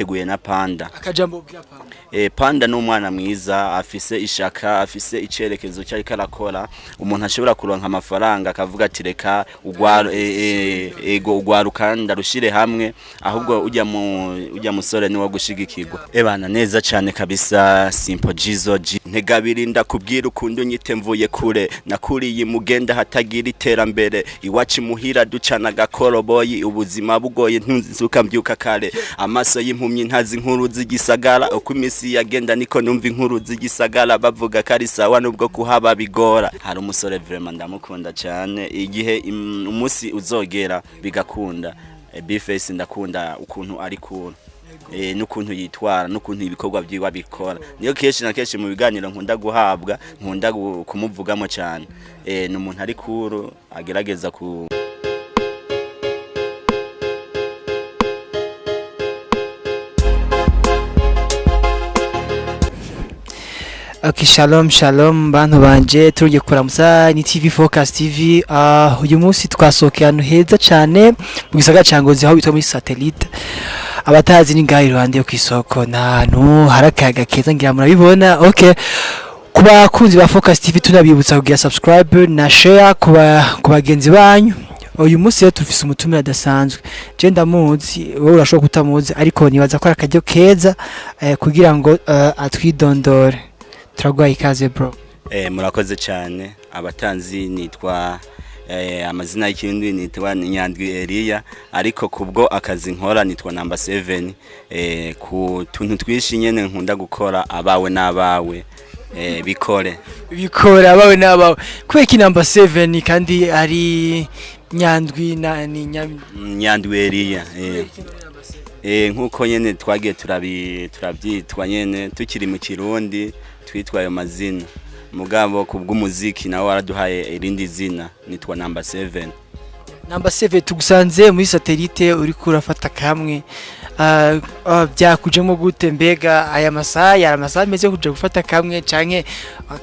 Twateguye na Panda. Akajambo ubwira Panda? Panda ni umwana mwiza, afise ishaka, afise icerekezo cyariko arakora. Umuntu ashobora kuronka amafaranga akavuga ati reka ugwaro ego ugwaruka ndarushire hamwe, ahubwo ujya musore ni wo gushigikirwa. Ebana neza cyane kabisa. Simple Jizo G ntegabiri, ndakubwira ukuntu nyite mvuye kure, nakuriye mugenda hatagira iterambere, iwacu muhira ducana agakoroboyi, ubuzima bugoye, ntunzuka mbyuka kare, amaso y'impumyi ntazi inkuru z'igisagara. Uko iminsi yagenda niko numva inkuru z'igisagara, bavuga ko ari sawa nubwo kuhaba bigora. Hari umusore vraiment ndamukunda cyane, igihe umunsi uzogera bigakunda. Bface ndakunda ukuntu ari cool, n'ukuntu yitwara, n'ukuntu ibikorwa byiwe abikora. Niyo kenshi na kenshi mu biganiro nkunda guhabwa nkunda kumuvugamo cyane. Ni umuntu ari cool, agerageza ku Okay, shalom shalom bantu banje, tugiye kuramutsa ni TV Focus TV. Uyu munsi twasohokeye ahantu heza cyane mu gisagara ca Ngozi, aho bitwa muri Satellite. Abatazi ni ngaho iruhande yo kw'isoko, ni ahantu hari akayaga keza, ngira murabibona. Okay, ku bakunzi ba Focus TV tunabibutsa kugira subscribe na share ku bagenzi banyu. Uyu munsi rero tufise umutumire adasanzwe. Je ndamuzi, wowe urashobora kutamuzi, ariko nibaza ko ari akaryo keza kugira ngo atwidondore. Turaguhaye ikaze, bro. Murakoze cyane. Abatanzi nitwa amazina y'ikindi nitwa Nyandwi Elia, ariko kubwo akazi nkora nitwa number 7. Ku tuntu twishi nyene nkunda gukora, abawe n'abawe, bikore. Bikora abawe n'abawe. Kubera iki number 7 kandi ari Nyandwi na ni Nyandwi Elia. Nkuko nyene twagiye turabyitwa nyene tukiri mu Kirundi, twitwa ayo mazina, mugabo kubw'umuziki nawe waraduhaye irindi zina, nitwa number 7. Number 7, tugusanze muri Satellite uriko urafata kamwe. Byakujemo gute? Mbega aya masaha yari amasaha meza yo kuja gufata kamwe, canke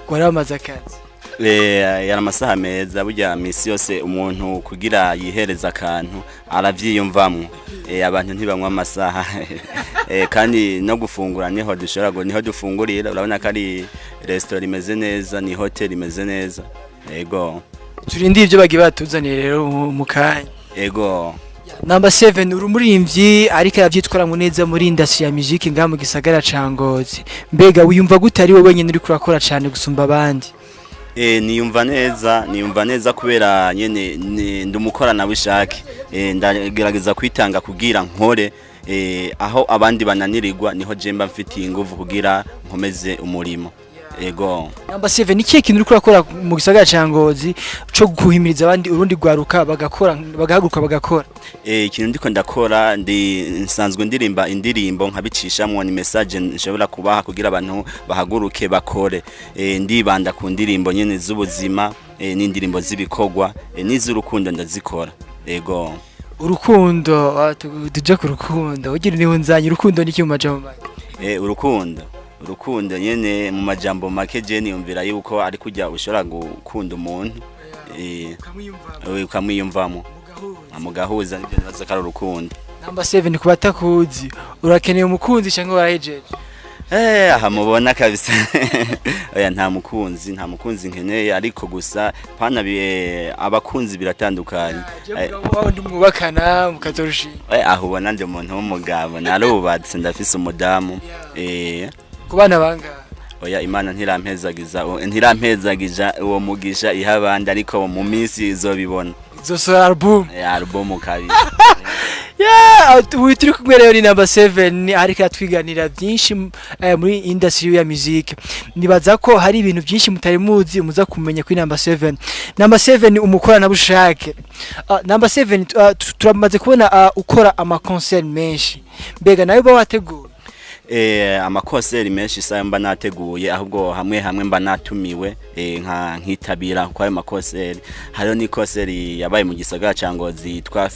wari wamaze akazi? Yari amasaha meza. Burya misi yose umuntu kugira yihereza akantu aravyiyumvamwo. Abantu ntibanywa amasaha. Kandi no gufungura niho dushobora niho dufungurira. Urabona ko ari restaurant imeze neza, ni hotel imeze neza, ego. Turindire ibyo bagiye batuzaniye rero mu kanya. Ego. Number 7, uri umuririmbyi ariko aravyitwaramo neza muri industry ya music ngaha mu gisagara ca Ngozi. Mbega wiyumva gute ari wowe wenyine uriko urakora cane gusumba abandi? Niyumva neza, niyumva neza kubera nyene ndi umukoranabushake. Ndagerageza kwitanga kugira nkore. Aho abandi bananirirwa niho je mba mfitiye inguvu kugira nkomeze umurimo, ego. Number 7, ni ikihe kintu uriko urakora mu gisagara ca Ngozi co guhimiriza abandi urundi rwaruka bagakora, bagahaguruka bagakora? Ikintu ndiko ndakora, ndi nsanzwe ndirimba indirimbo nkabicishamwo, ni message nshobora kubaha kugira abantu bahaguruke bakore. Ndibanda ku ndirimbo nyene z'ubuzima, n'indirimbo z'ibikorwa, n'iz'urukundo ndazikora, ego. Urukundo, tuje ku rukundo ugira niho nzanye. Urukundo ni iki mu majambo make? Urukundo nyene mu majambo make je niyumvira yuko ari kujya ushobora gukunda umuntu, ukamwiyumvamo, mugahuza, nibyo nibaza ko ari urukundo. Number 7, ku batakuzi, urakeneye umukunzi cyangwa warahejeje? Aha mubona kabisa. Oya, nta mukunzi, nta mukunzi nkeneye, ariko gusa pana abakunzi biratandukanye. Wawe ndi mwubakana mukazorushinga? Aho ubona ndi umuntu w'umugabo, narubatse, ndafise umudamu. Ku bana bangahe? Oya, Imana ntirampezagija uwo mugisha iha abandi, ariko mu minsi izobibona. Izosohora album? Album kabisa. Yeah, ubu turi kumwe rero ni number 7, ariko atwiganira byinshi muri industry ya music. Nibaza ko hari ibintu byinshi mutari muzi muza kumenya kuri number 7. Number 7 umukoranabushake. Number 7, turamaze kubona ukora ama concert menshi. Mbega nawe uba wateguye? Ama concert menshi sayo mba nateguye, ahubwo hamwe hamwe mba natumiwe, nka nkitabira kwa ayo ma concert. Hariho ni concert yabaye mu gisagara ca Ngozi yitwa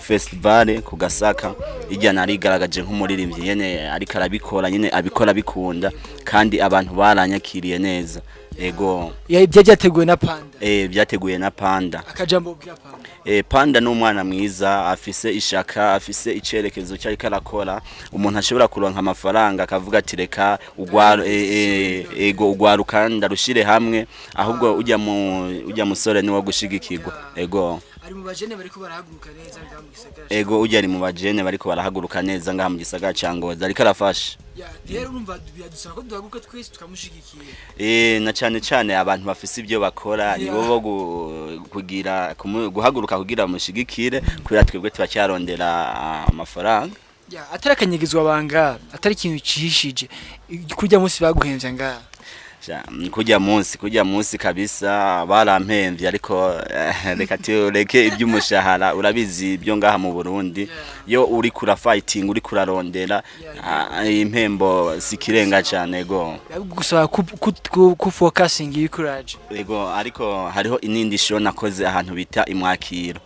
festival ku Gasaka. Ijya narigaragaje nk'umuririmbyi nyene ariko arabikora nyene, abikora bikunda, kandi abantu baranyakiriye neza. Ego. Ibyo byateguwe na Panda. Byateguye na Panda. Akajambo bwira Panda. Panda ni umwana mwiza, afise ishaka, afise icerekezo cyariko arakora. Umuntu ashobora kuronka amafaranga akavuga ati reka ego ugwaruka ndarushire hamwe, ahubwo ujya musore niwo gushigikirwa. Ego. Ari mu bajene bariko barahaguruka neza ngaha mu gisagara. Ego, ujya ari mu bajene bariko barahaguruka neza ngaha mu gisagara ca Ngozi, ariko arafasha. Ya, rero urumva biradusaba ko duhaguruka twese tukamushigikiye. Na cane cane abantu bafise ibyo bakora nibo bo kugira guhaguruka kugira bamushigikire, kubera twebwe turacyarondera amafaranga. Ya, atari akanyegezwa banga, atari ikintu cihishije, kurya munsi baguhemvya ngaha? Kurya munsi kabisa barampemvye, ariko reka tureke iby'umushahara. Urabizi ibyo ngaha mu Burundi, yo uri kura fighting, uri kurarondera, impembo sikirenga cane go. Gusaba ku focusing y'ikuraje. Ego, ariko hariho inindi show nakoze ahantu bita Imwakiro,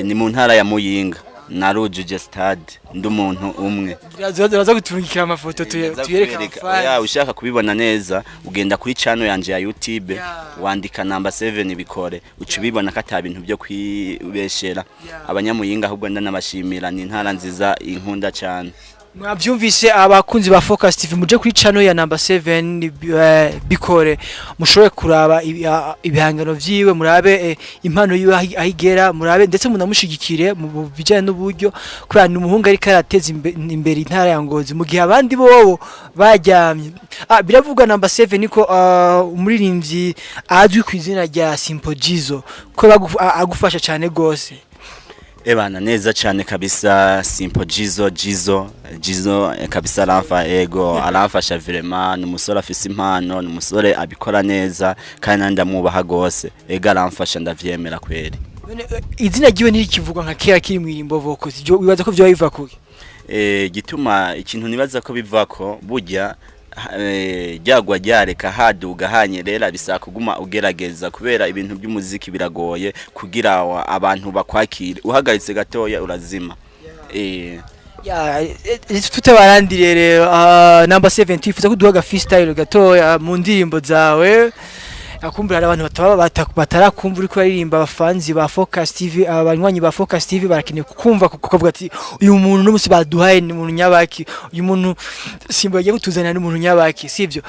ni mu ntara ya Muyinga. Narujuje stade ndi umuntu umwe. Uraza guturungikira amafoto Ndaza tuyereke kubereka. abafana. Oya, ushaka kubibona neza ugenda kuri channel yanje ya YouTube, wandika Number 7 Bikore, uca ubibona ko ata bintu byo kwibeshera. Abanyamuyinga ahubwo ndanabashimira, ni intara nziza inkunda cyane. Mwavyumvise, abakunzi ba Focus TV, muje kuri channel ya Number 7 Bikore, mushobore kuraba ibihangano vyiwe, murabe impano yiwe aho igera, murabe ndetse munamushigikire mu bijanye n'uburyo, kubera ni umuhungu ariko arateza imbere intara ya Ngozi mu gihe abandi bobo baryamye. Biravugwa, Number 7, niko umuririmbyi azwi ku izina rya Simple Jizo ko agufasha cyane gose. Ebana, neza cyane kabisa. Simple Jizo, Jizo, Jizo, kabisa aramfa, ego, aramfasha vraiment. Ni umusore afise impano, ni umusore abikora neza kandi nandi ndamwubaha gose. Ego, aramfasha, ndavyemera kweri. None, izina ryiwe ntirikivugwa nka kera kiri mw'irimbo vocals, ibyo wibaza ko vyoba biva kuki? Gituma ikintu nibaza ko bivako, burya ryagwa ryareka haduga hanyerera, bisaba kuguma ugerageza, kubera ibintu by'umuziki biragoye kugira abantu bakwakire. Uhagaritse gatoya urazima. Ya, tutabarandiriye rero, Number 7, twifuza ko duha aga freestyle gatoya mu ndirimbo zawe. Akumbura hari abantu bataba batarakumva uriko uririmba. Abafanzi ba Focus TV, abanywanyi ba Focus TV barakeneye kukumva, kuko bavuga ati uyu muntu n'umunsi baduhaye ni umuntu nyabaki, uyu muntu Simba yagiye kutuzanira ni umuntu nyabaki, sivyo?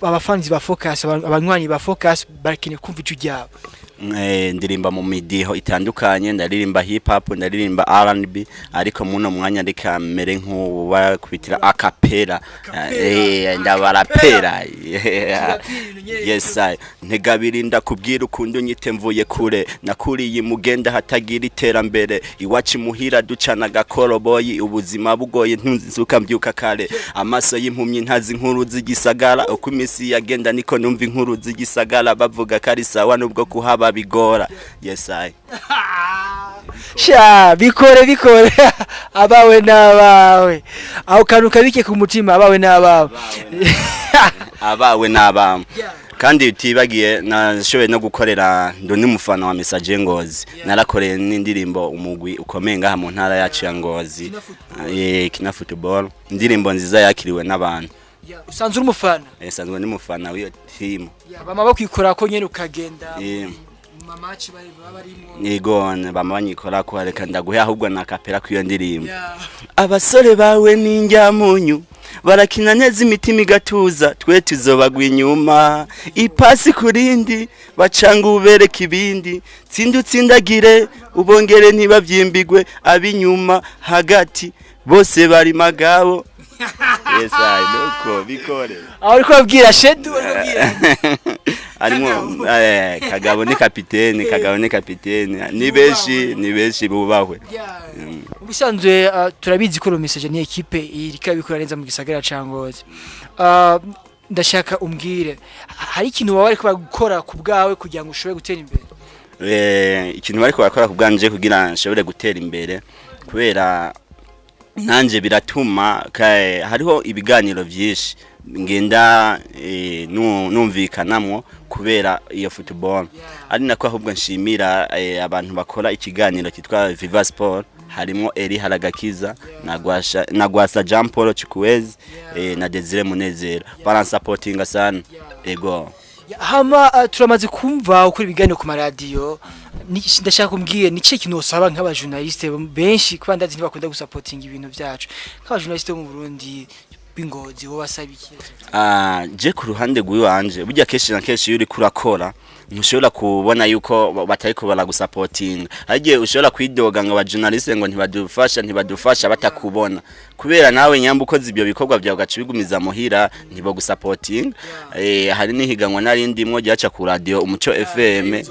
Abafanzi ba Focus, abanywanyi ba Focus barakeneye kumva ijwi ryabo. Ndirimba mu midiho itandukanye, ndaririmba hip hop, ndaririmba R&B, ariko muno mwanya reka mere nk'ubakubitira acapella. Ndabarapera. Yeah. Yes, I ntegabiri ndakubwira ukuntu unyite mvuye kure, nakuriye mugenda hatagira iterambere, iwacu muhira ducana agakoroboyi, ubuzima bugoye, ntunzuka mbyuka kare, amaso y'impumyi ntazi inkuru z'igisagara. Uko iminsi yagenda niko numva inkuru z'igisagara, bavuga ko ari sawa nubwo kuhaba bigora. Yes, I Sha, Bikore, Bikore, abawe n'abawe, aho kantu kabike ku mutima, abawe n'abawe. Abawe n'abawe. Kandi utibagiye nashoboye no gukorera, ndo n'umufana wa Message Ngozi, narakoreye n'indirimbo umugwi ukomeye ngaha mu ntara yacu ya Ngozi, Kina Football, indirimbo nziza yakiriwe n'abantu. Usanzwe uri umufana? Sanzwe n'umufana w'iyo team. Bama bakwikora ko nyene ukagenda mu ma match bari baba barimo? Yego, bama banyikora ko. Reka ndaguhe ahubwo na acapella kw'iyo ndirimbo. Abasore bawe ni injyamunyu, barakina neza imitima igatuza, twe tuzobagwa inyuma, ipasi kurindi bacanga ubereka ibindi, tsinda utsindagire ubongere ntibavyimbigwe, ab'inyuma hagati bose bari magabo. Yes, I nuko Bikore. Aho uriko urabwira Shedu, uriko urabwira Arimo Kagabo ni kapitene, Kagabo ni kapitene, ni benshi, ni benshi bubahwe. Mu bisanzwe turabizi ko Message ni equipe iriko ibikora neza mu gisagara ca Ngozi. Ndashaka umbwire, hari ikintu waba ariko gukora ku bwawe kugira ngo ushobore gutera imbere? Ikintu bariko barakora ku bwanje kugira nshobore gutera imbere, kubera nanje biratuma hariho ibiganiro vyinshi ngenda numvikanamwo kubera iyo football, ari nako ahubwo nshimira abantu bakora ikiganiro cyitwa Viva Sport. Harimo Eri Haragakiza na Gwasha na Gwasa Jean Paul Chikwezi, na Desire Munezero, baransapotinga sana, ego. Hama turamaze kumva ukora ibiganiro ku maradiyo. Ndashaka kumbwire ni ikihe kintu usaba nk'abajournaliste benshi, kuba ndazi ntibakunda gusapotinga ibintu byacu, nk'abajournaliste bo mu Burundi b'Ingozi, wowe basaba iki? Ah, je ku ruhande rw'iwanje, burya kenshi na kenshi iyo uriko urakora ntushobora kubona yuko batariko baragusapotinga. Hari igihe ushobora kwidoga ngo abajournaliste ngo ntibadufasha, ntibadufasha, batakubona, kubera nawe nyamba ukoze ibyo bikorwa byawe ugaca ubigumiza muhira, ntibagusapotinga. Hari n'ihiganwa nari ndimwo ryaca ku radio Umuco FM,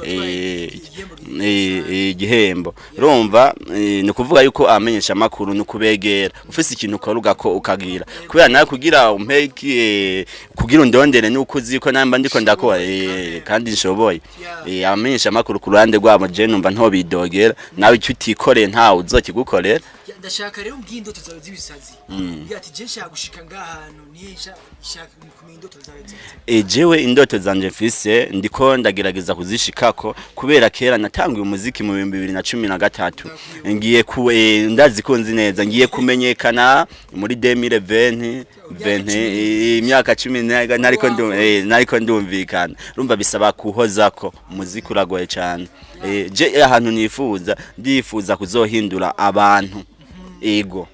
igihembo. Urumva, ni ukuvuga yuko abamenyesha makuru ni ukubegera, ufise ikintu ukora ugako ukagira, kubera nawe kugira umpeki, kugira undondere nuko uzi ko namba ndiko ndakora, kandi nshoboye. Abamenyesha makuru ku ruhande rwabo, je numva ntobidogera. Nawe icyo utikoreye ntawe uzokigukorera. Ndashaka rero umbwire indoto zawe z'ibisazi. Umbwire ati je nshaka gushika ngahantu, nihe nshaka kumenya indoto zawe z'ibisazi. Jewe indoto zanje mfise ndiko ndagerageza kuzishikako, kubera kera natanguye umuziki mu 2013, ngiye ku ndazi ko nzi neza ngiye kumenyekana muri 2020 20, imyaka 10 nariko nariko ndumvikana. Urumva bisaba kuhozako, umuziki uragoye cyane. Je ahantu nifuza, ndifuza kuzohindura abantu, ego.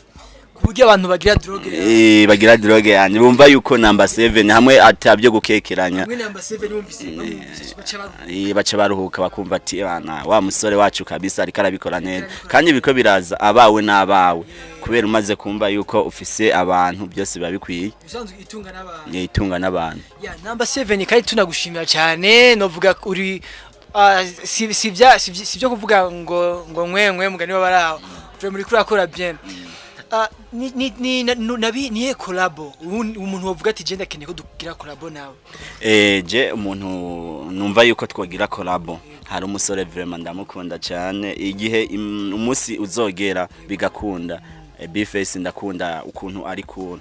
Ku buryo abantu bagira drogue? Bagira drogue yanjye, bumva yuko number 7 hamwe atabyo gukekeranya. Hamwe number 7 bumvise baca baruhuka. Baca baruhuka, bakumva ati bana wa musore wacu kabisa ariko arabikora neza, kandi biko biraza abawe n'abawe, kubera umaze kumva yuko ufise abantu byose biba bikwiye. Usanzwe itunga n'abantu. Itunga n'abantu. Ya, number 7, kandi tunagushimira cyane. Novuga uri si si si byo kuvuga ngo nkwe nkwe mugani w'abaraho. Vraiment muri kurakora bien. Ni nabi niye collabo umuntu wovuga ati je ndakeneye ko dugira collabo nawe? Je umuntu numva yuko twogira collabo, hari umusore vraiment ndamukunda cyane. Igihe umunsi uzogera bigakunda, Bface, ndakunda ukuntu ari cool,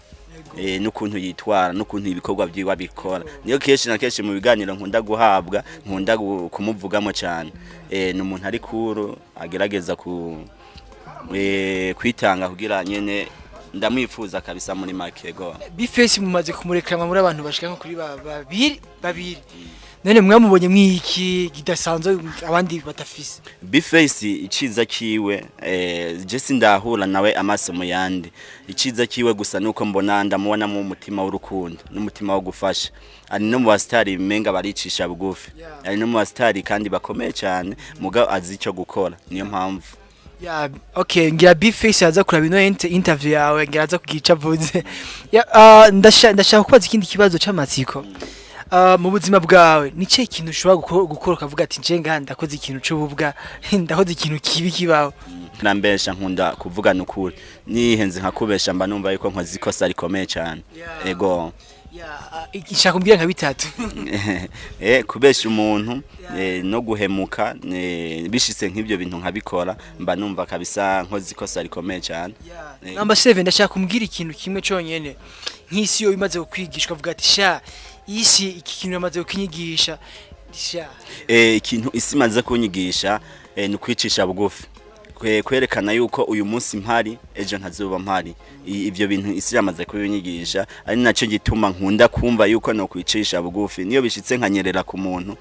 n'ukuntu yitwara, n'ukuntu ibikorwa byiwe abikora. Niyo kenshi na kenshi mu biganiro nkunda guhabwa nkunda kumuvugamo cyane. Ni umuntu ari cool, agerageza ku kwitanga kugira nyene ndamwifuza kabisa muri make go. Bface mumaze kumureklama muri abantu bashika nko kuri babiri babiri, none mwamubonye mwiki kidasanzwe abandi batafise? Bface iciza kiwe, je sindahura nawe amaso mu yandi. Iciza kiwe gusa nuko mbona ndamubonamo umutima w'urukundo n'umutima wo gufasha. Ari no mu basitari menga baricisha bugufi. Ari no mu basitari kandi bakomeye cyane, mugabo azi icyo gukora, niyo mpamvu. Ya, okay, ngira Bface aza kuraba ino interview yawe, ngira aza kugira ico avuze. Ya, ndashaka kubaza ikindi kibazo c'amatsiko. Mu buzima bwawe ni cye kintu ushobora gukora ukavuga ati nje ngaha ndakoze ikintu c'ububwa, ndakoze ikintu kibi kibaho? Nambesha, nkunda kuvugana ukuri. Nihenze nkakubesha mba numva yuko nkoze ikosa rikomeye cyane. Ego. Ya, nshaka kumbwira nka bitatu. Kubesha umuntu, no guhemuka, bishitse nk'ibyo bintu nkabikora mba numva kabisa nkoze ikosa rikomeye cyane. Number 7, ndashaka kumbwira ikintu kimwe conyene nk'isi yo imaze kukwigishwa, avuga ati sha isi iki kintu yamaze kukinyigisha sha. Ikintu isi imaze kunyigisha, ni ukwicisha bugufi, kwerekana yuko uyu munsi mpari, ejo ntazuba mpari. Ivyo bintu isi yamaze kubinyigisha, ari nacyo gituma nkunda kumva yuko no kwicisha bugufi. Niyo bishitse nkanyerera ku muntu,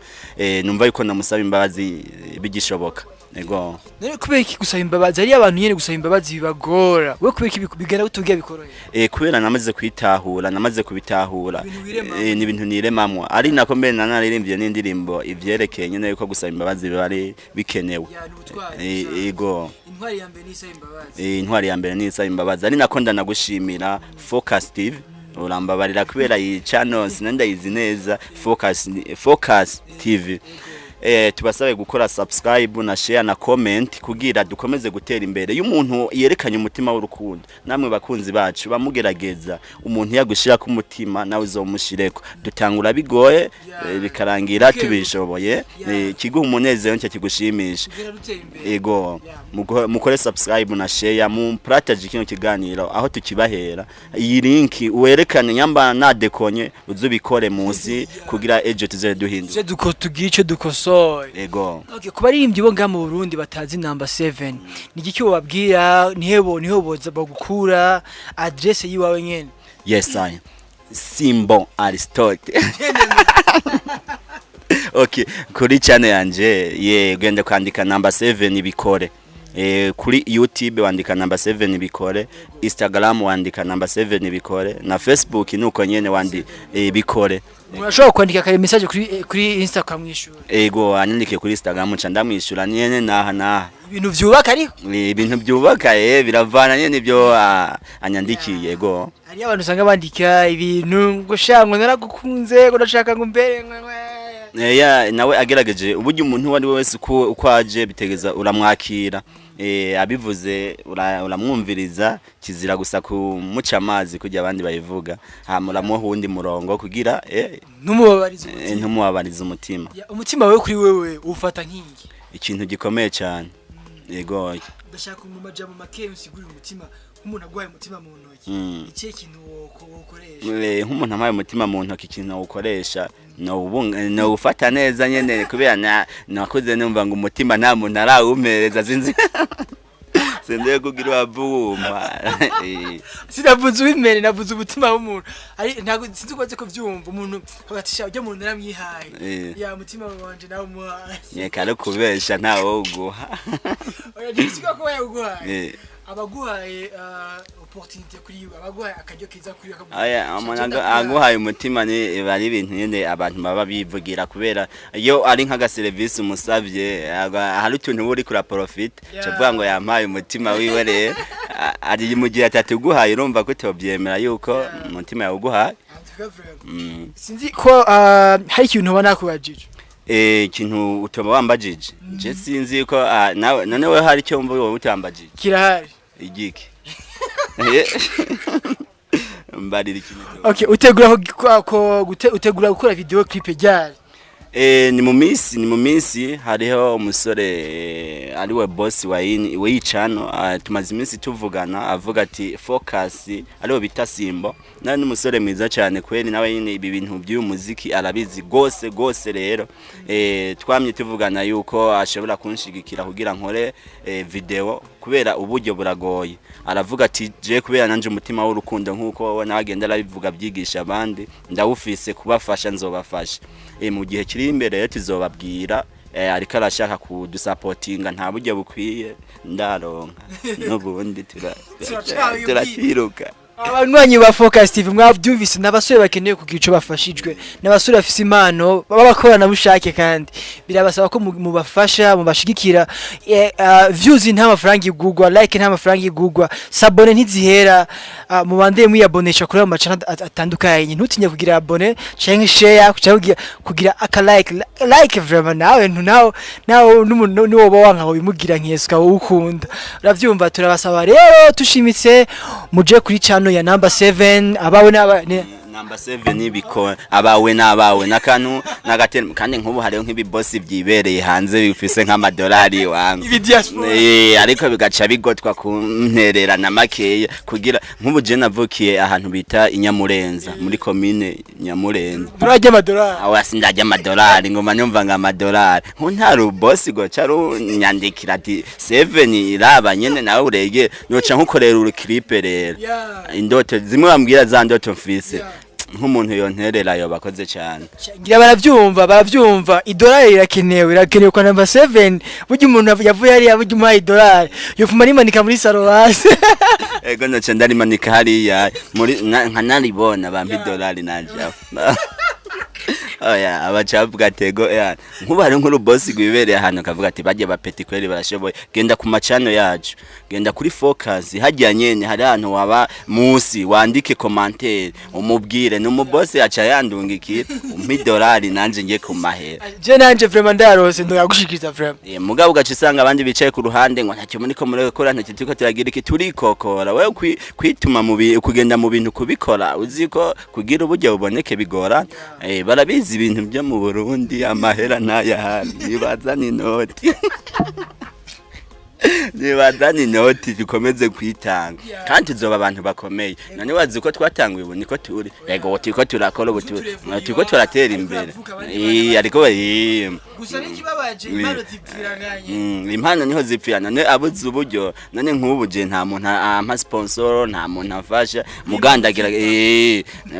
numva yuko namusaba imbabazi, bigishoboka, ego. None kubera iki gusaba imbabazi ari abantu nyene gusaba imbabazi bibagora? We kubera iki bigera utubwiye bikoroheye? Kubera namaze kwitahura, namaze kubitahura. Ibintu wiremamwo. Ni ibintu niremamwo, ari nako mbere nanaririmbye n'indirimbo ivyerekeye nyene yuko gusaba imbabazi biba ari bikenewe. Ya, ni ubutwari. Ego. Intwari ya mbere ni isaba imbabazi. Intwari ya mbere ni isaba imbabazi. Ari nako ndanagushimira Focus TV, urambabarira kubera iyi channel sinandayizi neza, Focus TV. Tubasabe gukora subscribe na share na comment kugira dukomeze gutera imbere. Iyo umuntu yerekanye umutima w'urukundo, namwe bakunzi bacu bamugerageza, umuntu yagushira ku mutima nawe uzomushireko. Dutangura bigoye, bikarangira tubishoboye. Kiguha umunezero nicyo kigushimisha. Kugera dutera imbere. Ego. Mukore subscribe na share, mu partage kino kiganiro aho tukibahera iyi link, werekane nyamba nadekonye uzubikore munsi kugira ejo tuze duhindura. Je duko tugira ico dukosora. Yasohoye. Ego. Okay, ku baririmbyi bo ngaha mu Burundi batazi number 7, ni igiki wobabwira? Nihebo niho boza bagukura adresse yiwawe nyene? Yes, I Simbo Aristote. Okay, kuri channel yanje ye genda kwandika number 7 bikore. Kuri YouTube wandika number 7 bikore, Instagram wandika number 7 bikore, na Facebook nuko nyene wandi bikore. Murashobora kwandika kare message kuri Instagram mwishura? Ego, anyandike kuri Instagram nca ndamwishura nyene naha naha. Ibintu vyubaka ariko? Ibintu byubaka, biravana nyene ibyo anyandikiye, ego. Hariyo abantu usanga bandika ibintu ngo sha, ngo naragukunze, ngo ndashaka ngo mbere ngo. Ya nawe agerageje uburyo, umuntu uwo ari we wese uko aje bitegeza uramwakira. Abivuze uramwumviriza, kizira gusa kumuca amazi kugira abandi bayivuga, hama uramuha uwundi murongo kugira Ntumubabarize umutima. Ntumubabarize umutima. Ya, umutima wawe kuri wewe ufata nk'ingi? Ikintu gikomeye cyane, yego. Ndashaka mu majambo make usigurire umutima, nk'umuntu agwaye umutima mu ntoki, ikihe kintu wokoresha? Nk'umuntu amaye umutima mu ntoki, ikintu nawukoresha nowufata neza nyene, kubera nakuze numva ngo umutima nta muntu arawumpereza, sinzi sinzi kugira wavuma. Sinavuze uw'imbere, navuze umutima w'umuntu. Ari ntabwo sinzi uko ko vyumva umuntu avuga ati sha, ujya muntu naramwihaye, ya mutima wanje nawe umuhaye. Nyeka ari kubesha, ntawe woguha. Oya, ntibisiga ko yaguhaye, abaguhaye opportunité kuri we, abaguhaye akaryo keza kuri we, akavuga, Aya "Sha, umuntu je ndaguhaye." Aguhaye umutima ni biba ari ibintu nyene abantu baba bivugira, kubera iyo ari nk'agaserivisi umusavye hari utuntu uba uriko uraprofita, cavuga ngo yampaye umutima wiwe. Rero ari mu gihe atatuguhaye, urumva ko utovyemera yuko umutima yawuguhaye. En tout cas, vraiment. Sinzi ko hari ikintu ubona nakubajije. Ikintu utoba wambajije, je sinzi ko nawe none wewe hari icyo wumva wowe utambajije? Kirahari. Igiki? Mbarira ikintu Okay, utegura utegura gukora video clip ryari? Ni mu minsi hariho umusore ariwe boss wa yini w'icano, tumaze iminsi tuvugana, avuga ati Focus, ariwe bita Simbo, nawe ni umusore mwiza cyane kweri, nawe nyine ibi bintu by'uyu muziki arabizi gose gose. Rero twamye tuvugana yuko ashobora kunshigikira kugira nkore video, kubera uburyo buragoye. Aravuga ati je kubera nanje umutima w'urukundo nkuko wowe nawe agenda arabivuga byigisha abandi ndawufise, kubafasha nzobafasha. Mu gihe kiri imbere rero tuzobabwira. Ariko arashaka kudusapotinga, nta buryo bukwiye ndaronka n'ubundi turatiruka. Abanywanyi ba Focus TV, mwabyumvise, n'abasore bakeneye kugira ico bafashijwe, n'abasore bafise impano b'abakoranabushake, kandi birabasaba ko mubafasha, mubashigikira. Views nta mafaranga igugwa, like nta mafaranga igugwa, s'abonner ntizihera. Mubandeye mwiyabonesha kuri ayo macana atandukanye. Ntutinye kugira abonner canke share canke kugira aka like like. Vraiment nawe ntu nawe n'umuntu niwoba wanka bimugira nkesuka wowe ukunda, uravyumva. Turabasaba rero tushimitse muje kuri channel ya number 7 abawe n'aba Number 7 biko abawe n'abawe n'akantu n'agatera, kandi nk'ubu hariho nk'ibibosi byibereye hanze bifise nk'amadolari wangu. Ibi diaspora. Ariko bigaca bigotwa kuntererana makeya, kugira nk'ubu je navukiye ahantu bita Inyamurenza, muri komine Nyamurenza. Turarya amadolari. Aho sindarya amadolari, ngoma numva ngo amadolari, nko nta rubosi goca runyandikira ati seven iraba nyene nawe urege noca nkukorera uruklipe rero. Indoto zimwe bambwira, za ndoto mfise, nk'umuntu yonterera yo bakoze cyane. Ngira baravyumva, baravyumva. Idolari irakenewe, irakenewe kwa number 7. Burya umuntu yavuye hariya, burya umuhaye idolari yofuma rimanika muri salon hasi. Ego, noca ndarimanika hariya muri nka naribona bampa idolari nanje aho. Oya, abaca bavuga ati ego ya nkubu hari nk'urubosi rwibereye ahantu akavuga ati bajya bapeti kweri barashoboye. Genda ku macano yacu, genda kuri Focus hajya nyene, hari ahantu waba musi wandike commentaire umubwire ni umubosi, aca yandungikira umpa idolari nanje ngiye ku mahera. Je nanje vraiment ndarose ndoyagushikiriza vraiment. Mugabo ugaca usanga abandi bicaye ku ruhande ngo ntacyo muri ko murakora, ntacyo turiko turagira, iki turikokora. Wewe kwituma mu kugenda mu bintu kubikora uzi ko kugira uburyo buboneke bigora. Barabizi ibintu byo mu Burundi, amahera ntayahari, nibazana inoti. Nibazana inoti dukomeze kwitanga, kandi tuzoba abantu bakomeye. None wazi ko twatanguye, ubu niko turi. Yego, turiko turakora ubu, turiko turatera imbere. Ariko Gusa n'ikibabaje, impano zipfiranganye. Impano niho zipfira. None abuze uburyo, none nk'ubu je nta muntu ampa sponsor, nta muntu amfasha mugandagira.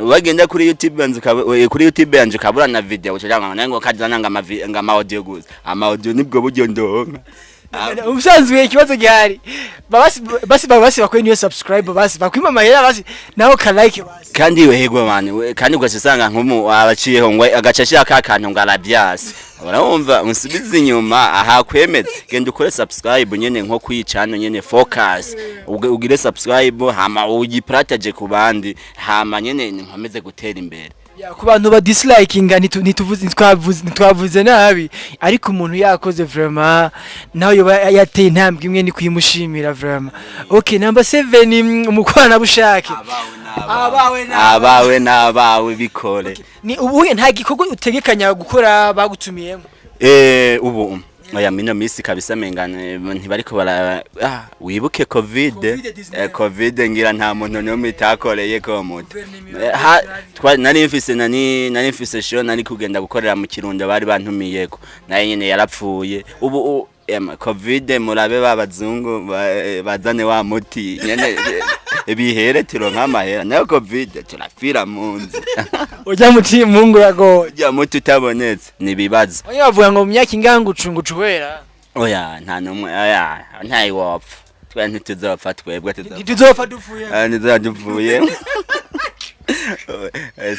Wagenda kuri YouTube yanje kuri YouTube yanje ukabura na video, ucagira ngo kazana ngo ama audio gusa. Ama audio nibwo buryo ndonka. Ubusanzwe ikibazo gihari, basi basi basi bakwe niyo subscribe, basi bakwima amahera, basi naho ka like basi. Kandi wehegwe mani kandi ugaca usanga nk'umu abaciyeho ngo agaca ashira ka kantu ngo aravyase. Urumva unsubize inyuma aha kwemeza, genda ukore subscribe nyene nko kwicana nyene Focus, ugire subscribe hama uyipartage ku bandi, hama nyene nkomeze gutera imbere. Ya, ku bantu ba dislikinga, ntituvuze, ntitwavuze nabi, ariko umuntu yakoze vraiment nawe yoba yateye intambwe imwe, ni kuyimushimira vraiment. Okay, number 7, umukoranabushake. Abawe n'abawe. Abawe n'abawe bikore. Ni ubuhe nta gikorwa utegekanya gukora bagutumiyemo? Ubu oya, mino misi kabisa mengane ntibariko bara wibuke Covid. COVID-19. Covid ngira nta muntu n'umwe itakoreye ko muto. Guverinoma Nari mfise nani, nari mfise show nari kugenda gukorera mu Kirundo, bari bantumiyeko, naye nyene yarapfuye. Ubu Covid murabe babazungu bazane wa muti nyene bihere turonka amahera, nayo Covid turapfira mu nzu. Ujya muti Mungu uragoye. Ujya muti utabonetse nibibazo. Oya, bavuga ngo mu myaka ingangu ucubera. Oya, nta numwe, oya, ntayiwopfa, twe ntituzopfa, twebwe tuzopfa. Ntituzopfa dupfuye. Ah, ntituzopfa dupfuye.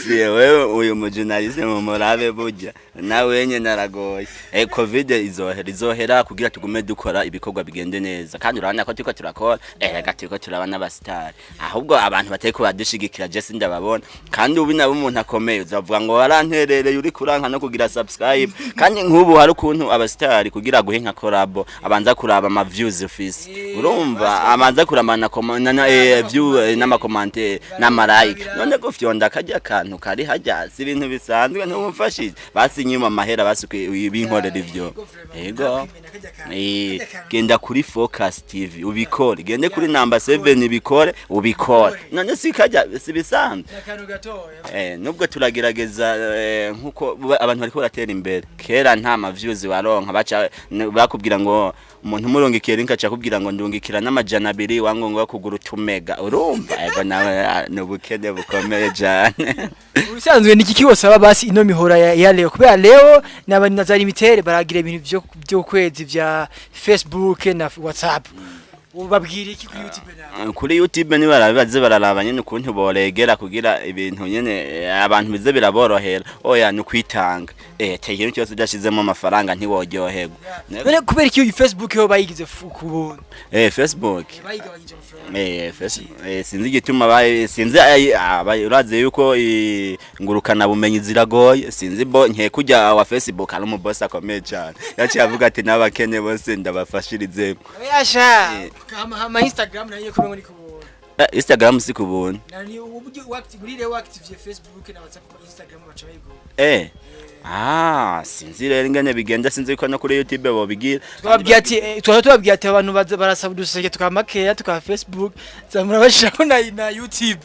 Si wewe uyu mujournaliste mumurabe burya nawe nyene aragoye. Covid izohera, izohera kugira tugume dukora ibikorwa bigende neza, kandi urabona ko turiko turakora. Rega turiko turaba n'abasitari, ahubwo abantu batari badushigikira je sindababona. Kandi ubu nabo umuntu akomeye uzavuga ngo waranterereye uri kuranka no kugira subscribe. Kandi nk'ubu hari ukuntu abasitari kugira guhe nka collabo abanza kuraba ama views ufise, urumva abanza kuraba na na view, n'amacommentaire n'ama like. None gufyonda kajya kantu kari hajya si ibintu bisanzwe, ntumufashije basi nyuma amahera basi binkorera ivyo. Yego. Genda kuri Focus TV ubikore, gende kuri number 7 ubikore, ubikore. None si kajya si bisanzwe? Akantu gatoya. Nubwo turagerageza, nkuko abantu bariko baratera imbere. Kera nta ma views waronka, baca bakubwira ngo umuntu umurungikiye link aca akubwira ngo ndungikira n'200 wango ngo kugura utumega. Urumva ego nawe ni ubukene bukomeye cyane. Ubusanzwe ni iki wosaba basi ino mihora ya Leo? Kubera Leo n'aba za limitere baragira ibintu byo kwezi vya Facebook na WhatsApp, ubabwira iki kuri YouTube nawe? Kuri YouTube ni barabibaze, bararaba nyene ukuntu boregera kugira ibintu nyene abantu bize biraborohera. Oya, ni ukwitanga, ikintu cyose udashizemo amafaranga ntiworyoherwa. None kubera iki iyi Facebook yo bayigize ku buntu? Facebook. Bayigabanyije amafaranga. Facebook, sinzi igituma sinzi urazi yuko ngurukana bumenyi ziragoye. Sinzi bo nke kujya wa Facebook ari umuboss akomeye cyane, yaciye avuga ati n'abakene bose ndabafashirizemo. Yasha kama hama Instagram nayo kumengo ni ku buntu. Instagram si ku buntu. Nani uburyo muri Leo active Facebook na WhatsApp, Instagram baca bayigura. Sinzi rero ingene bigenda, sinzi ko no kuri YouTube bobigira. Twababwiye ati twaba tubabwiye ati abantu baza barasaba uduseke tukamakeya tuka Facebook zamura bashiraho na YouTube.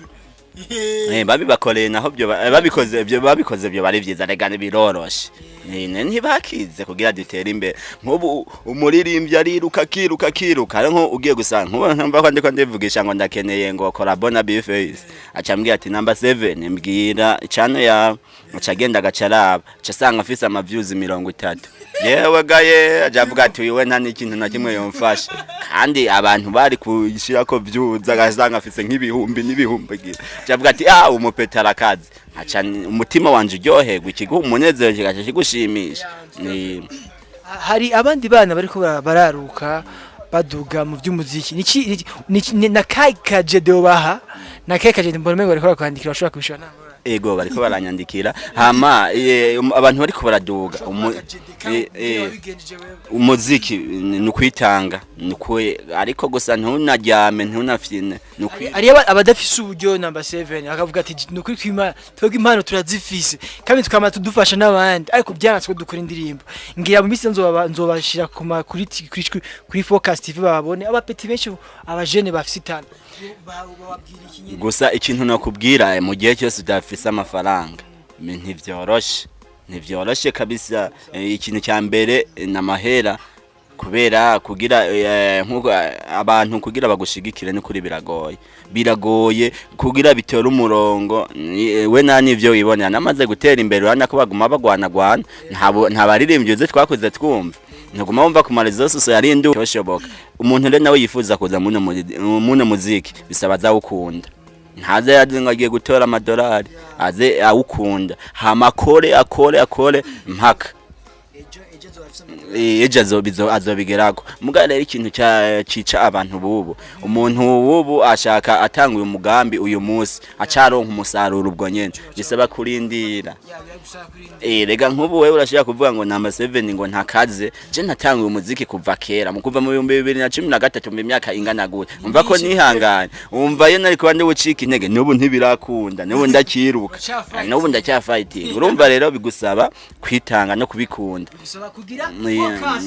Babibakoreye naho byo babikoze byo babikoze byo bari vyiza, rega biroroshe. Ntibakize kugira dutere imbere. Nk'ubu umuririmbyi ariruka akiruka akiruka, ari nko ugiye gusanga nk'ubu ntumva ko ndiko ndivugisha ngo ndakeneye ngo collabo na Bface, aca ambwira ati number 7 mbwira channel yawe, aca agenda agaca araba, aca asanga afise ama views 30. Yewe gaye, aca avuga ati uyu we nta n'ikintu na kimwe yomfasha, kandi abantu bari kushirako views agasanga afise nk'ibihumbi n'ibihumbi. Aca avuga ati umupeta arakaze, aca umutima wanje uryoherwa, ikiguha umunezero kigaca kigushimisha ni Hari abandi bana bariko bararuka baduga mu by'umuziki, niki na kai kajedo baha? Nakekaje mbona umengo bariko barakwandikira, bashobora kubishura nta ngorane. Ego, bariko baranyandikira. Hama abantu bariko baraduga umuziki ni ukwitanga, ni ariko gusa ntunaryame, ntunafyine, ni Hariyo abadafise uburyo, number 7, akavuga ati ni ukuri kw'Imana, twebwe impano turazifise kandi tukama tudufasha n'abandi, ariko byanatse ko dukora indirimbo. Ngira mu minsi nzobashira ku ma kuri kuri Focus TV babone abapeti benshi, abajene bafise itana. Bababwira iki nyene? Gusa ikintu nakubwira, mu gihe cyose udafise amafaranga, ntivyoroshe, ntivyoroshe kabisa. Ikintu cya mbere ni amahera, kubera kugira nkuko abantu kugira bagushigikire n'ukuri biragoye, biragoye kugira bitore umurongo. We nta n'ivyo wibonera, namaze gutera imbere, urabona ko baguma bagwanagwana, nta baririmbyi uzi twakuze twumva, ntuguma wumva ku ma réseaux sociaux yari indu yoshoboka. Umuntu rero nawe yifuza kuza muno muziki, bisaba azawukunda, ntaze yaze ngo agiye gutora amadolari, aze awukunda, hama akore, akore, akore mpaka Ejo ejo nzobafise amadolari. Ejo azobigerako. Muga rero ikintu cica abantu bubu, umuntu wubu ashaka atanguye umugambi uyu munsi acaronka umusaruro ubwo nyene, bisaba kurindira. Ya, biragusaba kurindira. Rega nk'ubu wewe urashaka kuvuga ngo number 7 ngo ntakaze, je natanguye umuziki kuva kera, mu kuva mu 2013, mu myaka ingana gute, umva ko nihanganye, umva iyo nari kuba ndi bucika intege, n'ubu ntibirakunda, n'ubu ndakiruka. Uracyafighting. N'ubu ndacyafighting. Urumva rero bigusaba kwitanga no kubikunda. Bisaba kugira focus.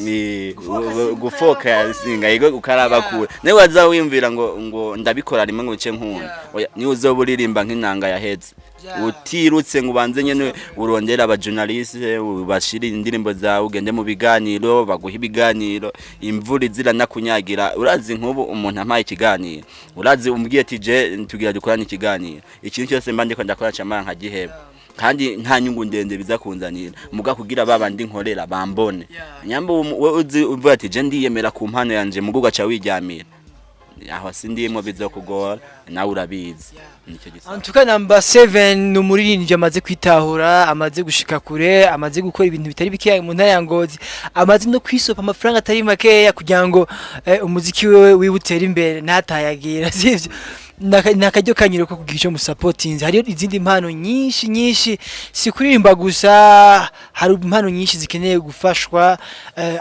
Gufokasinga, yego, ukaraba kure. Niwe waza wiyumvira ngo ndabikora rimwe ngo nce nkunda, oya, niwe uzoba uririmba nk'inanga yaheze utirutse ngo ubanze nyene urondera abajournaliste, ubashire indirimbo zawe, ugende mu biganiro, baguha ibiganiro, imvura izira nakunyagira. Urazi nk'ubu umuntu ampaye ikiganiro, urazi umbwiye ati je tugira dukorane ikiganiro, ikintu cyose mba ndiko ndakora camara nkagiheba, kandi nta nyungu ndende biza kunzanira, muga kugira babandi nkorera bambone. Nyamba we uzi uvuga ati je ndiyemera ku mpano yanje, mugo ugaca wiryamira aho, sindimwo, bizokugora, nawe urabizi, nicyo gisaba. En tout cas, number 7 ni umuririmbyi amaze kwitahura, amaze gushika kure, amaze gukora ibintu bitari bikeya mu ntara ya Ngozi, amaze no kwisopa amafaranga atari makeya kugira ngo umuziki wewe wibutere imbere ntatayagira, sivyo? Nakaryo kanyiro ko kugira ico musapotinze. Hariyo izindi mpano nyinshi nyinshi, si kuririmba gusa, hari impano nyinshi zikeneye gufashwa,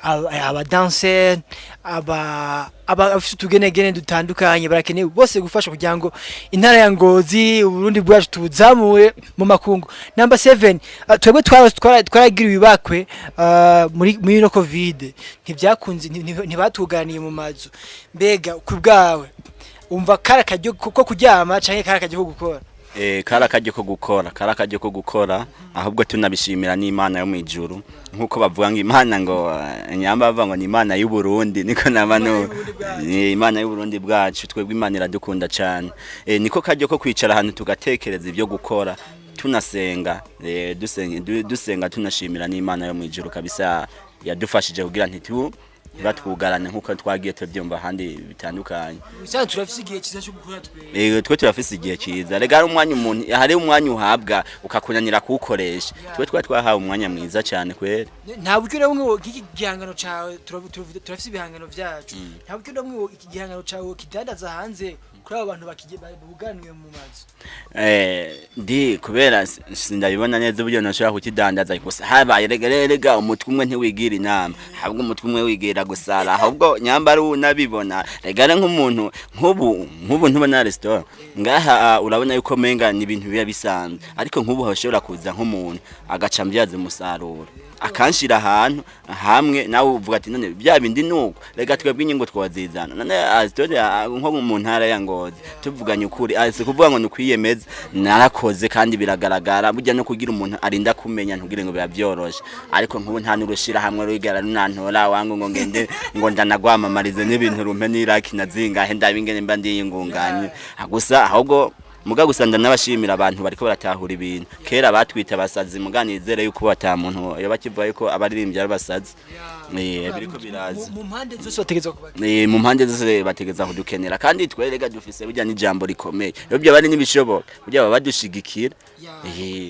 aba dancer, aba abafite utugenegene dutandukanye, barakeneye bose gufashwa kugira ngo intara ya Ngozi, Uburundi bwacu tubuzamure mu makungu. Number 7, twebwe twaragiriwe ibakwe muri no Covid, ntibyakunze, ntibatuganiye mu mazu. Mbega ku bwawe umva kara karyo ko kuryama canke kara karyo ko gukora? Kari akaryo ko gukora, kari akaryo ko gukora. Ahubwo tunabishimira n'Imana yo mw'ijuru, nkuko bavuga ngo Imana ngo nyamba bavuga ngo ni Imana y'u Burundi, niko naba no ni Imana y'u Burundi bwacu. Twebwe Imana iradukunda cyane. Niko karyo ko kwicara ahantu tugatekereza ibyo gukora, tunasenga, dusenga, dusenga tunashimira n'Imana yo mw'ijuru kabisa yadufashije kugira ntitu batwugarane nkuko twagiye tubyumva ahandi bitandukanye. Usanzwe turafise igihe cyiza cyo gukora twe. Twe turafise igihe cyiza. Rega hari umwanya umuntu, hari umwanya uhabwa ukakunanira kuwukoresha. Twe twahawe umwanya mwiza cyane kweri. Nta buryo na bumwe iki gihangano cawe, turafise ibihangano vyacu, nta buryo na bumwe iki gihangano cawe kidandaza hanze kuri abo bantu buganiwe mu mazu? Ndi kubera sindabibona neza uburyo nashobora kukidandaza, gusa habaye rega umutwe umwe ntiwigira inama, ahubwo umutwe umwe wigira gusara. Ahubwo nyamba ari unabibona, rega ari nk'umuntu nk'ubu ntubona restaurant ngaha, urabona yuko menga ni ibintu biba bisanzwe, ariko nk'ubu hashobora kuza nk'umuntu agaca mbyaza umusaruro, akanshira ahantu hamwe, nawe uvuga ati none bya bindi nuko rega twebwe inyungu twazizana. None azitore nko mu ntara ya Ngozi, tuvuganye ukuri, si kuvuga ngo nukwiyemeza, narakoze kandi biragaragara. Burya no kugira umuntu arinda kumenya ntugire ngo biba byoroshe, ariko nk'ubu nta n'urushira hamwe rwigara runantora wangu ngo ngende ngo ndanagwamamarize n'ibintu rumpe n'iraki na zingahe, ndabe ingene mba ndiyingunganye gusa. Ahubwo muga gusa ndanabashimira abantu bariko baratahura ibintu. Kera batwita abasazi, muga nizere yuko bata muntu yoba kivuga yuko abaririmbyi ari abasazi. Biriko biraza. Mu mpande zose bategerezwa kuba Mu mpande zose bategeza kudukenera, kandi twerega dufise burya n'ijambo rikomeye. Iyo byaba ari n'ibishoboka, burya baba badushigikira.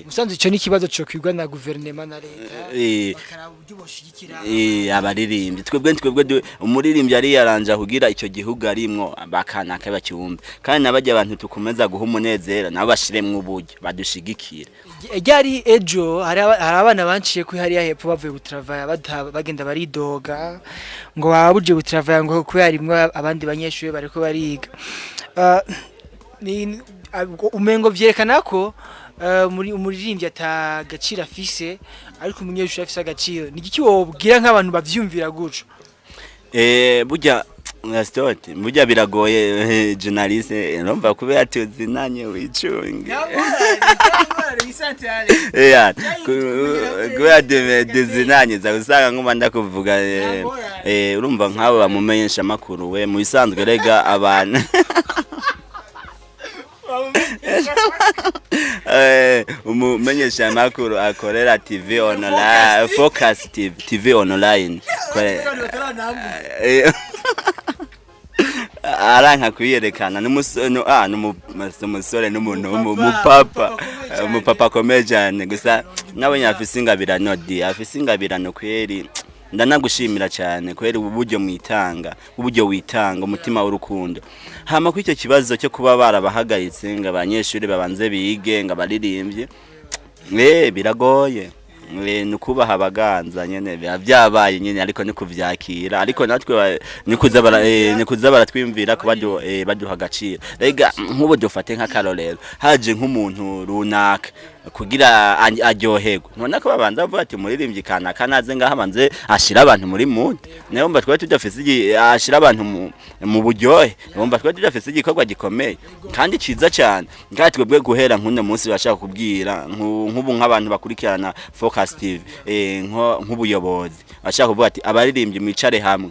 Musanzwe ico ni ikibazo co kwigwa na guverinema na leta, bakaraba uburyo boshigikira abaririmbyi. Twebwe umuririmbyi ari yaranja kugira icyo gihugu arimwo bakanaka bacyumve, kandi nabajya abantu tukomeza guha umunezero. umunezero, nabo bashiremwo uburyo badushigikire. Ryari ejo hari abana banciye kuri hariya hepfo bavuye gutravaya, bagenda baridoga ngo babuje gutravaya, ngo kubera harimwo abandi banyeshuri bariko bariga. Umengo vyerekana ko muri umuririmbyi ata gaciro afise, ariko umunyeshuri afise agaciro. Ni igiki wobwira nk'abantu bavyumvira guco? Burya Stote, burya biragoye, journaliste, urumva kubera tuzinanye wicunge. Yeah, kubera tuzinanye za usanga nkuma ndakuvuga, urumva nk'abo bamumenyesha amakuru, we mu bisanzwe rega abantu umumenyesha amakuru akorera TV online, Focus TV, TV online. Aranka kuyerekana n'umusore n'umuntu umupapa, umupapa akomeye cyane. Gusa nabonye afise ingabirano, di afise ingabirano kweri. Ndanagushimira cyane kweri uburyo mwitanga, uburyo witanga, umutima w'urukundo. Hama kuri icyo kibazo cyo kuba barabahagaritse ngo abanyeshuri babanze bige ngo abaririmbye, biragoye. Ni ukubaha abaganza nyene, biba byabaye nyene, ariko ni kuvyakira. Ariko natwe ni kuza baratwiyumvira ko baduha agaciro. Rega nk'ubu dufate nk'akarorero, haje nk'umuntu runaka kugira aryoherwe, ntubona ko babanza bavuga ati umuririmbyi kanaka naze ngaha abanze ashira abantu muri mood. Nayo mba twari tudafise ashira abantu mu buryohe, wumva twari tudafise igikorwa gikomeye kandi ciza cyane. Ngaha twebwe guhera nk'uno munsi bashaka kubwira nk'ubu nk'abantu bakurikirana Focus TV, nk'ubuyobozi bashaka kuvuga ati abaririmbyi mwicare hamwe,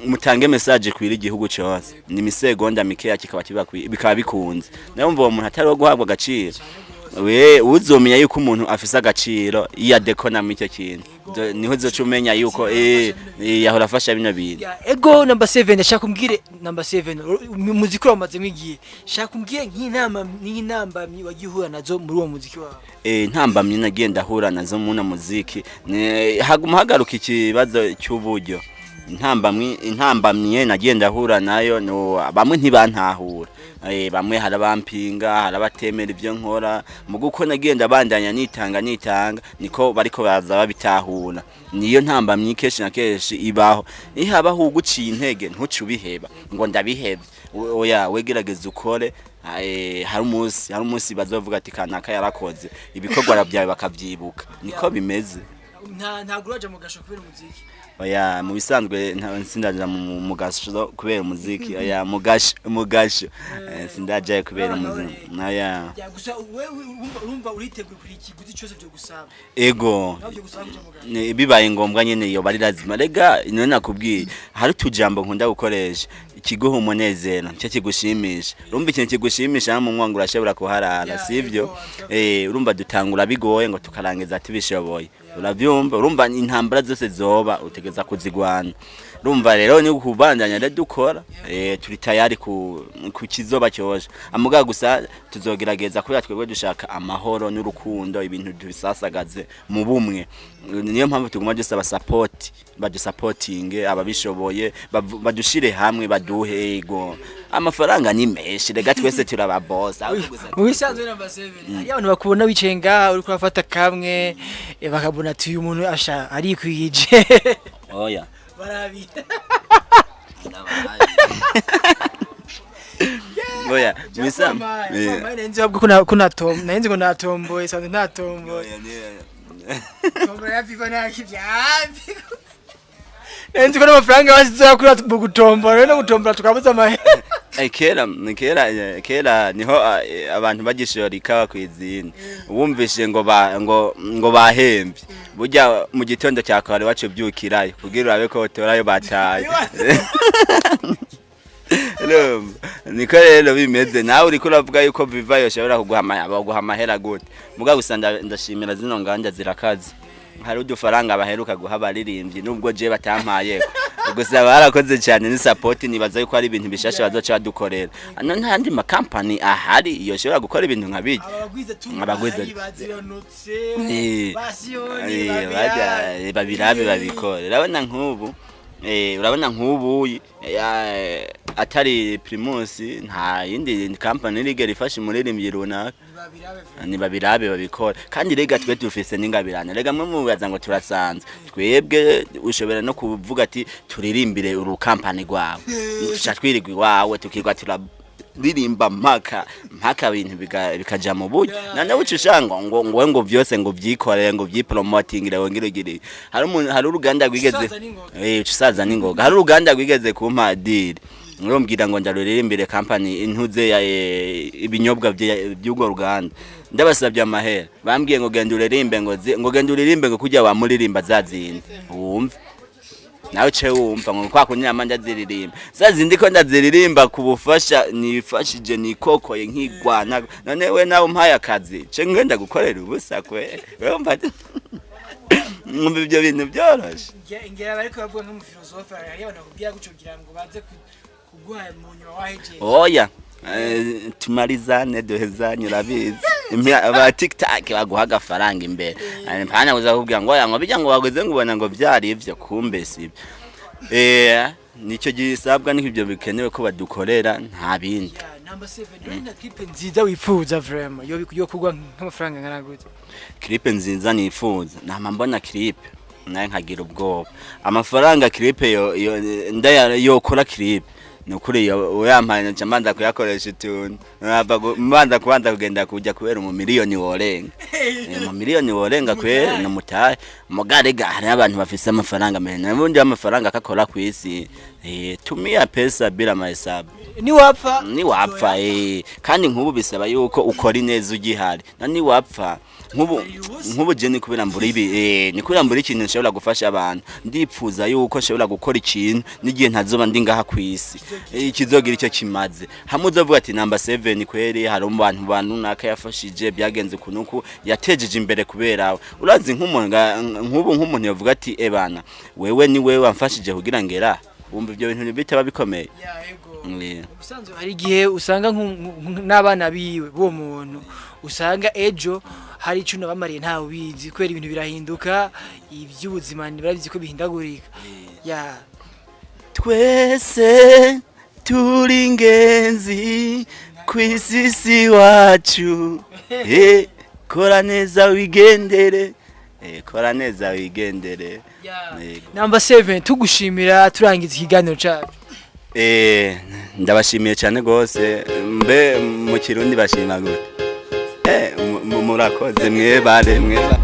mutange message kwira igihugu cyose, ni imisegonda mikeya kikaba bikaba bikunze. Nayo mva uwo muntu atari wo guhabwa agaciro, we uzomenya yuko umuntu afise agaciro iyo adekona muri icyo kintu. Niho uzoca umenya yuko yahora afasha bino bintu. Ya, ego number 7, shaka umbwire number 7, umuziki wawe umazemo igihe, shaka umbwire nk'inama n'intambamyi wagiye uhura nazo muri uwo muziki wawe. Ntambamyi nagiye ndahura nazo muri uno muziki, haguma hagaruka ikibazo cy'uburyo. Intambamyi nagiye ndahura nayo no bamwe ntibantahura, bamwe harabampinga, harabatemera ibyo nkora. Mu guko nagiye ndabandanya nitanga nitanga, niko bariko baza babitahura. Niyo ntambamyi kenshi na kenshi ibaho, nihabaho uguciye intege ntuce ubiheba ngo ndabihebye. Oya, wegerageza ukore. Hari umunsi bazovuga ati kanaka yarakoze ibikorwa byawe, bakavyibuka. Niko bimeze. Ntabwo uraja mu gasho kubera umuziki? Oya, mu bisanzwe sindaja mu gasho kubera umuziki. Oya, mu gasho sindajayo kubera umuziki, oya. Ya, gusa wewe urumva uriteguye kuri ikiguzi cyose byo gusaba? Ego. Nawe byo gusaba kuja mu gasho? Bibaye ngombwa nyene yoba ari lazima. Rega none nakubwiye hari utujambo nkunda gukoresha: ikiguha umunezero nicyo kigushimisha. Urumva ikintu kigushimisha mu mwango urashobora kuharara, sivyo? Ego. Urumva dutangura bigoye ngo tukarangiza tubishoboye, uravyumva? Urumva intambara zose zoba utegeza kuzigwana. Urumva rero ni ukubandanya rero dukora, turi tayari ku kizoba cyose. Amuga gusa tuzogerageza kubera twebwe dushaka amahoro n'urukundo, ibintu tubisasagaze mu bumwe. Niyo mpamvu tuguma dusaba support, badusapotinge ababishoboye, badushire hamwe, baduhe. Ego, amafaranga ni menshi rega, twese turababosa. Mu bisanzwe number 7, hari abantu bakubona wicaye ngaha uriko urafata kamwe, bakabona ati uyu muntu asha arikwije. Oya. Barabi. Oya, mu Nzi ahubwo ko nahenze ngo natomboye, sanze ntatomboye. Tombora ya FIFA nta kivyambi. Nzi ko n'amafaranga basize kuri mu gutombora no gutombora tukabuza amahera. Kera niho abantu bagishora ikawa kw'izini, wumvishe ngo ngo bahemvye, burya mu gitondo cya kare wacu byukirayo kugira urabe ko utorayo bataye. Urumva? Niko rero bimeze. Nawe uriko uravuga yuko viva yoshobora kuguha amahera gute? Muga gusa ndashimira zino nganda zirakaze, hari udufaranga baheruka guha abaririmbyi, nubwo je batampaye, gusa barakoze cyane, ni support. Nibaza yuko ari ibintu bishasha bazoca badukorera. Ano ntandi makampani ahari yoshobora gukora ibintu nka bijya. Abagwiza tunga baziranutse basiyoni. Babirabe babikore. Urabona nk'ubu urabona nk'ubu Atari Primus, nta yindi company irigera ifasha umuririmbyi runaka. Nibabirabe babikora. Kandi rega twe dufise n'ingabirane. Rega mwe mubaza ngo turasanzwe, twebwe ushobora no kuvuga ati turirimbire uru company rwawe, tuca twirirwa iwawe, tukirwa turaririmba mpaka mpaka ibintu bikaja mu buryo. None uca ushanga ngo vyose ngo vyikorere, ngo vyipromotingire, wongere ugire. Hari umuntu, hari uruganda rwigeze Usaza n'ingoga. Uca usaza n'ingoga. Hari uruganda rwigeze kumpa deal, rumbwira ngo ndaruririmbire company intuze ya ibinyobwa by'urwo ruganda. Ndabasabye amahera, bambwiye ngo genda uririmbe, ngo genda uririmbe, ngo kujya wamuririmba za zindi wumve nawe ce wumva ngo kwa kunyama ndaziririmba za zindi, ko ndaziririmba ku bufasha nifashije nikokoye nkigwana. None we nawe umpaye akazi, ce ngenda gukorera ubusa kwe? Wewe mwumva ibyo bintu byoroshe? Ngera bariko bavuga nk'umufilosofe, hari abantu bakubwira gutyo kugira ngo baze kuguha mu nyuma wahejeje. Oya, tumalizane, duhezanye, urabizi. Aba TikTok baguha agafaranga imbere. Mpana uza kubwira ngo oya, ngo bijya ngo waguze, ngo ubona ngo byari ivyo, kumbe sibyo. Nicyo gisabwa, niko ibyo bikenewe ko badukorera, nta bindi. Yeah, number 7, na clip nziza wifuza vraiment yo kugwa nk'amafaranga ngana gute? Clip nziza nifuza, nama mbona clip naye nkagira ubwoba amafaranga clip yo ndaya yokora clip. Ni ukuri uyampaye nca mbanza kuyakoresha utuntu. Mbanza kubanza kugenda kujya kubera mu miliyoni worenga. Mu miliyoni worenga kweri ni umutahe. Mugarega hari abantu bafise amafaranga mene n'ubundi amafaranga akakora ku isi. Tumia pesa bila mahesabu. Niwapfa. Niwapfa. Kandi nk'ubu bisaba yuko ukora ineza ugihari na niwapfa. Nk'ubu nk'ubu je ni kubera mbura ibi, ni kubera mbura ikintu nshobora gufasha abantu. Ndipfuza yuko nshobora gukora ikintu n'igihe ntazoba ndi ngaha ku isi, kizogira icyo kimaze, hamwe uzovuga ati number 7 kweri hari abantu bantu naka yafashije, byagenze kunuku, yatejeje imbere kubera we. Urazi nk'umuntu nk'ubu nk'umuntu yavuga ati ebana wewe ni wewe wamfashije kugira ngera, wumva ibyo bintu bitaba bikomeye? Yeah, ego. Ubusanzwe hari igihe usanga n'abana biwe b'uwo muntu, usanga ejo hari icyo bamariye ntawe ubizi, kubera ibintu birahinduka, iby'ubuzima barabizi ko bihindagurika ya. Twese turi ingenzi ku isi si wacu. Kora neza wigendere. Kora neza wigendere. Yego. Number 7, tugushimira, turangiza ikiganiro cyacu. Ndabashimiye cyane gose. Mbe mu Kirundi bashima gute? Murakoze mwebare mweba.